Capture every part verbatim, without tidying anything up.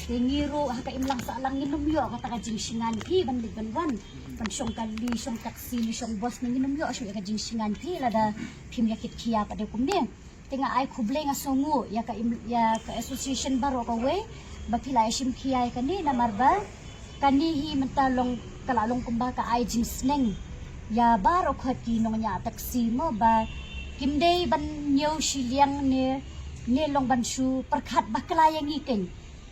Te ngi ruh ha ka imlang sahlang ngin ym ïoh kata ka jingsngewsih ban leit ban wan, ban shong kali, shong taxi ne shong bus ne ngin ym ïoh shuh ïa ka jingsngewsih lada phim ïa kit khia pat de kumne. Te nga ai khublei, nga sngewnguh ïa ka im, ïa ka association baroh kawei ba phi la ïashim khia ïa kane, namar ba kane hi mynta long, ka la long kumba ka ai jingsneng ïa baroh khoit ki nongñiah taxi mo, ba kim dei ban ñiew shiliang ne, ne long ban shu pyrkhat bakla ïa ngi keiñ.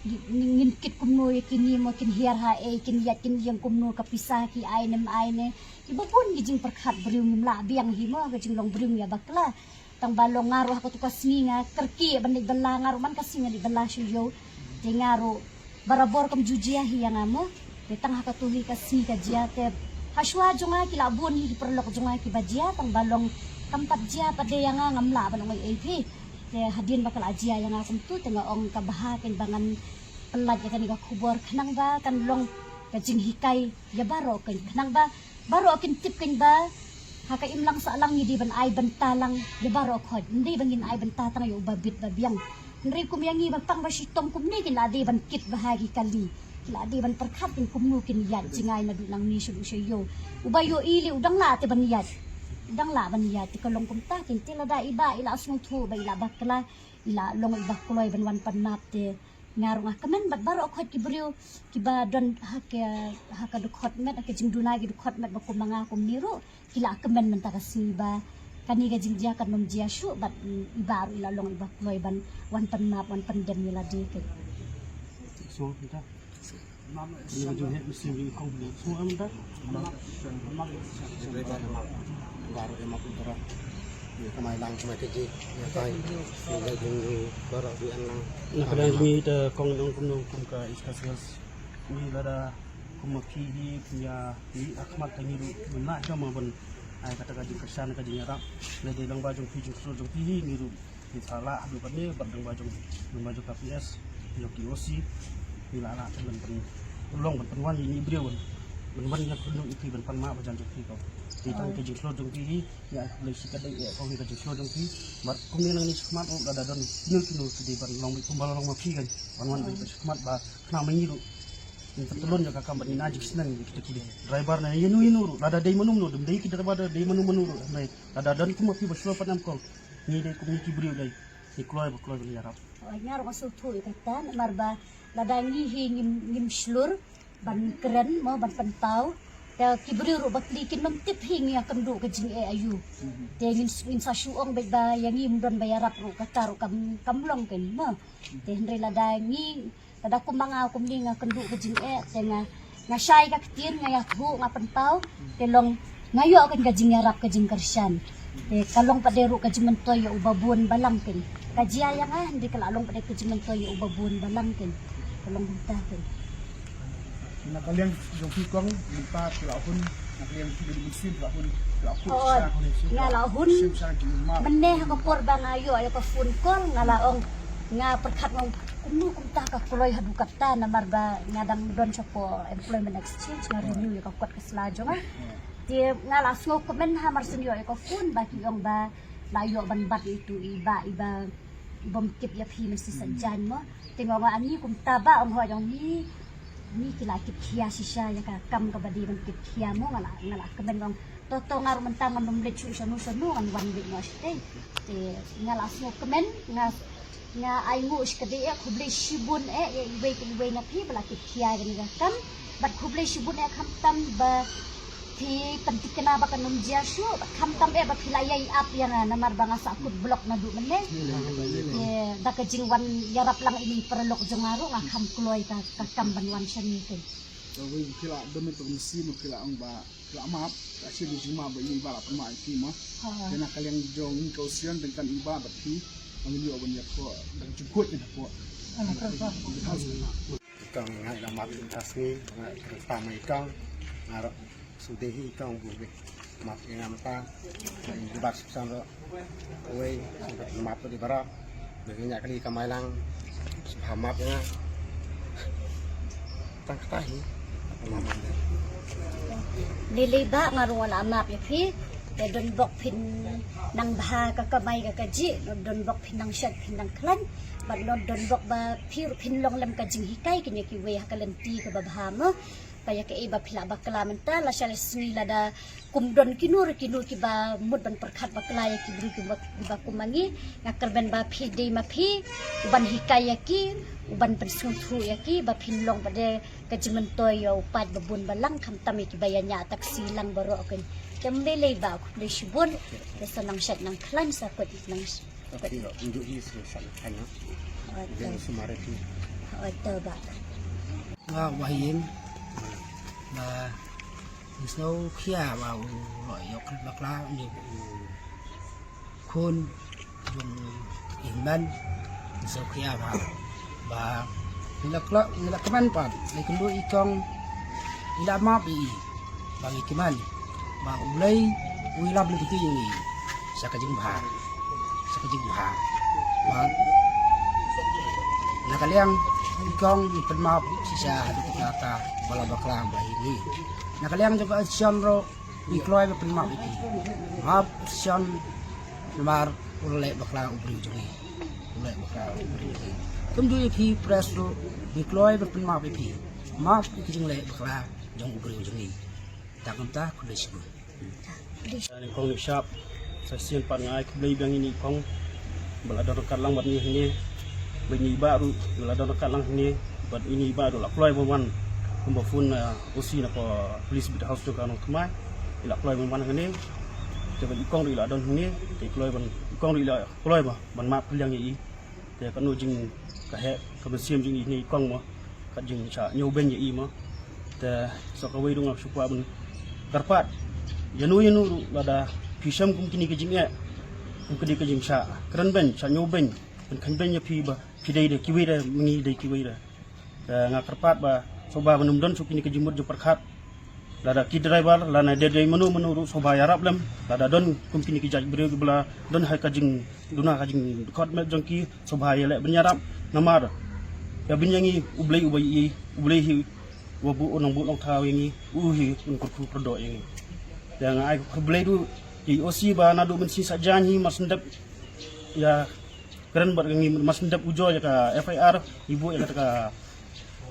Ngi, ngi, ngin kit kumno ïa kine mo, kin hiar ha ei, kin ïaid kin ïeng kumno, ka pisa ki ai ne ym ai ne. Kiba bun ki jingpyrkhat briew, ngim lah biang hi mo, ka jinglong briew ngi ïa bakla. Tang ba long nga ruh ha katu ka sngi nga kyrkieh ban leit bylla, nga ruh man ka sngi nga leit bylla sha ïew. Te nga ruh barabor kam ju jia hi ïa nga mo. Te tang ha katu hi ka sngi ka jia, te ha shuwa jong nga ki la bun hi ki paralok jong nga kiba jia, tang ba long kam pat jia pat de ïa nga, ngam lah ban ong ei ei phi. Te hadien ba ka la jia ïa nga kumtu te nga ong ka bha keiñ ba ngan pyllait ïa kane ka khubor khnang ba kan long ka jinghikai ïa baroh keiñ, khnang ba baroh kin tip keiñ ba ha ka imlang sahlang ngi dei ban ai bynta lang ïa baroh khoit, ym dei ba ngin ai bynta tang ïa uba bit ba biang. Hynrei kum ïa ngi ba pang ba shitom kumne kin la dei ban kit bha ha ki kali, kin la dei ban pyrkhat keiñ kumno kin ïaid jngai naduh nangne shaduh sha ïew. Uba ïohi lei u dang lah te ban ïaid, u dang lah ban ïaid. Te ka long kumta keiñ, te lada i Bah i la sngewthuh ba i la bakla, i la long iba kloi ban wan pan map, te nga ruh nga kmen bad baroh khoit ki briew kiba don ha ka, ha ka dkhot met, ha ka jingduna ki dkhot met ba kum ma nga kumne ruh ki la kmen mynta ka sngi ba kane ka jingjia kan ym jia shuh, bad, mm, i Bah ruh i la long iba kloi ban wan pan map, wan pyndem ïa lade keiñ. Na ka liang jong ngi te kong ong kumno kum ka East Khasi Hills. Ngi lada kum ma phi hi, kum ïa ngi ha khmat ka ngi ruh ngim lah hi mo ban ai kata ka jingkyrshan ka jingïarap. Lada dang ba jong phi, jingshlur jong phi hi ngi ruh ngi sa lah haduh katne, bad dang ba jong, dang ba jong ka P S, jong ki O C, ngi la lah ban pynlong ban pynwan ïa i briew ban, ban wan ïa kynduh ïa phi ban pan map ba jan jong phi ko. Te tang ka jingshlur jong phi hi, ngi ai khublei shikatdei ïa kong ïa ka jingshlur jong phi. Bad kumne nangne shakhmat ruh lada don kino kino ki dei ban long beit kumba long ma phi kan, ban wan beit shakhmat ba khnang ma ngi ruh ngin pyntylun ïa ka kam bad ngin ai jingsneng ïa kita ki driver ne ïano ïano ruh, lada dei mano mano, dei ki driver, dei mano mano ruh, hynrei lada don kum ma phi ba shlur pat em kong, ngi dei kum ngi ki briew dei ngi kloi ba kloi ban ïarap. Oi, nga ruh nga sngewthuh ïa kata, namar ba lada ngi hi ngim, ngim shlur ban kren mo, ban pynpaw, te ki briew ruh ba kylli kin ym tip hi ngi ïakynduh ka jingeh aïu. Te ngin, ngin sa shu ong beit ba ïa ngi ym don ba ïarap ruh, kata ruh kam, kam long keiñ mo. Te hynrei lada ngi, lada kum ma nga kumne nga kynduh ka jingeh, te nga, nga shai ka ktien, nga ïathuh, nga pynpaw, te long nga ïoh keiñ ka jingïarap, ka jingkyrshan. Te ka long pat de ruh ka jingmyntoi ïa uba bun balang keiñ. Ka jia ïa nga hynrei ka la long pat de ka jingmyntoi ïa uba bun balang keiñ. Ka long kumta keiñ. Na ka liang jong phi kong, mynta phi la hun, na ka liang phi, mynsiem phi la hun, phi la hun. Oi, sha, hun sha, nga la hun. Mynsiem sha jingmap. Mynne ha ka por ba nga ïoh ïa ka phone call, nga la ong, nga pyrkhat nga ong kumno kumta ka kloi haduh katta, namar ba nga dang don shapoh employment exchange, nga renew ïa ka kot ka sla jong nga. Te nga la sngewkmen ha mar shu ïoh ïa ka phone ba ki ong ba la ïoh ban bat ïa itu i Bah, i Bah, i bym tip ïa phi mynsiem sa jan mo. Te nga ong ani kumta Bah, ong hooid, ong ni, ni ki la kit khia shisha ïa ka kam kaba dei ban kit khia mo, nga la, nga la kmen, ong to to nga ruh mynta ngan ym leit shuh shano shano, ngan wan beit mo shatei. Te nga la sngewkmen, nga Nga ainguh shikatdei eh, khublei shibun eh ïa iwei pa iwei na phi ba la kit khia ïa kane ka kam. Bad khublei shibun eh khamtam ba phi pynthikna ba kan ym jia shuh, bad khamtam eh ba phi la ïai ap ïa nga namar ba nga sahkut block naduh mynne. Te da ka jingwan ïarap lang ine i paralok jong nga ruh nga kham kloi ka, ka kam ban wan shane te. Kawei ki la don, to mynsiem ki la ong ba ki la map, ka shi jingmap ba i Bah la pynmap ïa ki mo. Te na ka liang jong ngi ka Usion, dang kan i Bah bad ki, ngin ïoh ban ïathuh da ka jingkhuid ïa ka pok. Kong nga la map ïa ka sngi, nga kren tam ïa kong, nga ruh shu dei hi kong bu bit map ïa nga mynta. Nga ïa ki Bah Sipsan ruh. Wei, sngewbha map ïa ki baroh. Ba ngi ñiah kali ka mailang. Sngewbha map ïa nga. Tang kata hi. Lili Bah, nga ruh nga la map ïa phi. Te don bok phin nang bha ka kamai ka kajih, don bok phin nang shet phin nang khlaiñ, bad don bok ba phi ruh phin long lem ka jinghikai kine kiwei ha ka lynti kaba bha mo. Ba ïa kaei ba phi lah bakla mynta, lashai la sngi lada kum don kino re kino kiba mut ban pyrkhat bakla ïa ki briew kiba, kiba kum ma ngi, nga kyrmen ba phi dei ma phi u ban hikai ïa ki, u ban pynsngewthuh ïa ki ba phin long ba dei ka jingmyntoi ïa u paid ba bun ba lang, khamtam ïa kiba ïa ñiah taksi lang baroh kin. Te ym lei lei ba, khublei shibun. Te sa nang shet nang khlaiñ, sa kut nang shet. Oi, to ba. Nga Wahyin, ba ngi sngewkhia ba u lok ïoh khlem bakla, u khun jong i hynmen, ngi sngewkhia ba, ba ngi la khlok, ngi la kmen pat, ngi kynduh i kong, i la map ïa i, ba ngi kmen ba U Blei u ïalam lynti ïa ngi sha ka jingbha, sha ka jingbha. Ba na ka liang i kong ngi pynmap shisha haduh katta ba la bakla bha ïa ngi. Na ka liang jong ka Asian ruh ngi kloi ba pynmap ïa ki. Map Asian namar u la leh bakla u briew jong ngi. U leh bakla u briew jong ngi. Kumjuh ïa phi press ruh ngi kloi ba pynmap ïa phi. Map ïa ki jingleh bakla jong u briew jong ngi. Tang kumta, khublei shibun. Ïa i kong Nishap, sa shisien pat nga ai khublei biang ïa i kong ba la don ryngkat lang bad ngi hangne. Bad ine i bah ruh ba la don ryngkat lang hangne, bad ine i bah ruh la kloi ban wan kumba phone na O C na ka Police Beat House jong ka Nongthymmai. I la kloi ban wan hangne. Te bad i kong ruh i la don hangne, te i kloi ban, i kong ruh i la kloi ba ban map pyrliang ïa i. Te katno jing ka heh ka mynsiem jong i ne i kong mo, kat jingshah ñiewbeiñ ïa i mo. Te sa kawei ruh nga shu kwah ban kyrpad ïano ïano ruh lada phi shem kum kine ki jingeh, kum kine ki jingshah kren beiñ, shah ñiewbeiñ, ban kheiñ beiñ ïa phi ba phi dei da kiwei da, ma ngi dei kiwei da. Te nga kyrpad ba sngewbha ban ym don shuh kine ki jingmut jingpyrkhat. Lada ki driver, lada dei dei mano mano ruh sngewbha ïarap lem. Lada don kum kine ki jait briew kiba la don ha ka jingduna ka jingdkhot met jong ki, sngewbha ïaleh ban ïarap. Namar ïa beiñ ïa ngi U Blei uba ïeit, U Blei hi uba buh u nongbuh nongthaw ïa ngi, u hi un kyrkhu kyrdoh ïa ngi. Te nga ai khublei ruh ïa i O C ba naduh mynsiem sa jan hi mar shu dep ïa kren bad ngi, mar shu dep ujor ïa ka F I R, i buh ïa kata ka,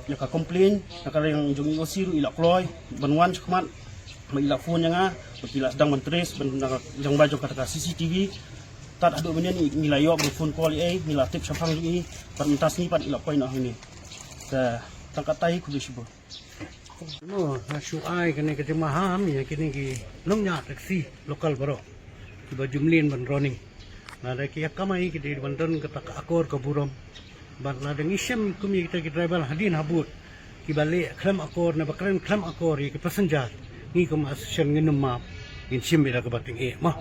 ïa ka complain na ka liang jong i O C ruh i la kloi ban wan shakhmat, ba i la phone ïa nga, ba ki la sdang ban trace ban na ka liang ba jong kata ka C C T V. Tad haduh mynne ngi la ïoh ban phone call ïa i, ngi la tip shaphang jong i, bad mynta sngi pat i la poi noh hangne. Te tang katta hi, khublei shibun. Mo, nga shu ai kane ka jingmaham ïa kine ki nongñiah taxi local baroh kiba ju mlien ban running. Lada ki ïa kamai ki dei ban don kata ka akor ka burom. Bad lada ngi shem kum ïa kita ki driver hadien habud kiba leh khlem akor ne ba kren khlem akor ïa ki passenger, ngi kum association ngin ym map, ngin shim ïa da kaba tyngeh mo.